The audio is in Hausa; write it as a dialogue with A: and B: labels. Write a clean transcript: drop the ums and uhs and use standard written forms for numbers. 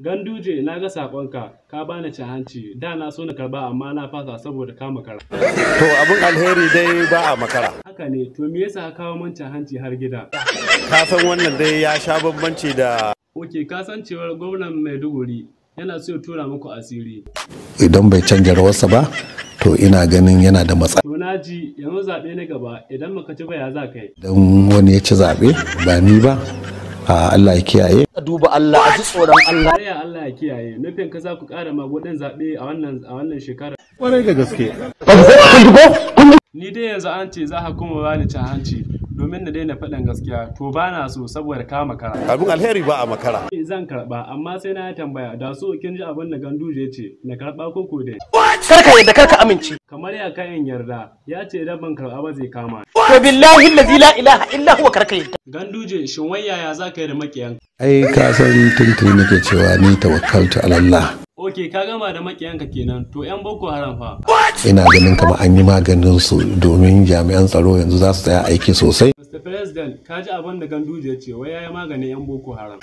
A: Ganduje, na ga saƙonka, ka bani cin hanci, da na so na karba amma na fasa saboda ka makara.
B: To abin alheri dai ba a makara.
A: Haka ne, to me yasa ka kawo min cin hanci har gida?
B: Ka san wannan dai ya sha bambanci da
A: Ok, ka san cewar gwamnan Maiduguri yana so ya tura muku asiri.
C: Idan bai canja rawarsa ba, to ina ganin yana da matsala.
A: To na ji, yanzu zaɓe na gaba, idan baka ci ba ya za ka yi?
C: Idan wani ya ci zaɓe ba ni ba, a Allah ya kiyaye.
D: A duba Allah, a ji tsoron Allah.
A: Ya Allah ya kiyaye, nufin ka za ku ƙara magudin zaɓe a wannan shekarar.
B: Kwarai da gaske.
A: Ni dai yanzu an ce za ka kuma bani cin hanci domin na daina faɗin gaskiya, to ba na so saboda ka makara.
B: Abin alheri ba a makara.
A: Zan karɓa, amma sai na yi tambaya da so kin ji abin da Ganduje ya ce, na karɓa ko ko dai.
D: Kar ka yarda, kar ka amince.
A: Kamar ya kayan yarda, ya ce idan ban karɓa ba zai kama.
D: To billahi allazi la ilaha illa huwa, kar ka yarda.
A: Ganduje, shin wai yaya za ka yi da maƙiyan?
C: Ai ka san tuntuni nake cewa ni tawakkaltu ala Allah.
A: Ok, ka gama da maƙiyanka kenan, to 'yan Boko Haram fa?
C: Ina ganin kamar an yi maganin su domin jami'an tsaro yanzu za su tsaya aiki sosai.
A: Mr. President, ka ji abin da Ganduje ya ce, wai ya yi maganin 'yan Boko Haram.